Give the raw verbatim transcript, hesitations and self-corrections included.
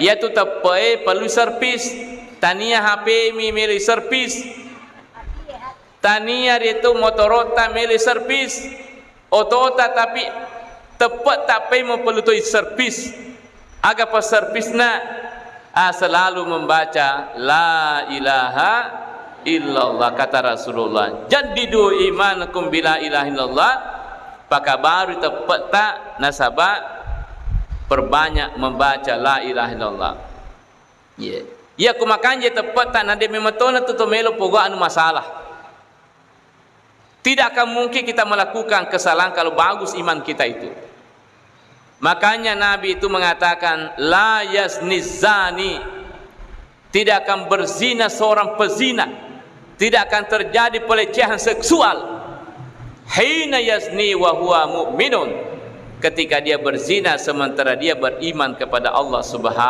Iyatu teppe'e perlu servis. Tania H P-mi melo servis. Tania ritu motorotta melo servis. Otota tapi teppe'ta pei perlu toi servis. Aga passervisna? Ah, selalu membaca la ilaha illallah, kata Rasulullah. Jaddidu imanakum bila ilaha illallah. Pakabarui teppe'ta nasaba perbanyak membaca la ilaha illallah. Iya. Iya, ku makanja teppe'ta na de' memetona tu to melo pogo anu masalah. Tidak akan mungkin kita melakukan kesalahan kalau bagus iman kita itu. Makanya Nabi itu mengatakan, "La yazni zani." Tidak akan berzina seorang pezina. Tidak akan terjadi pelecehan seksual. Hina yazni wa huwa mu'minun. Ketika dia berzina sementara dia beriman kepada Allah Subhanahu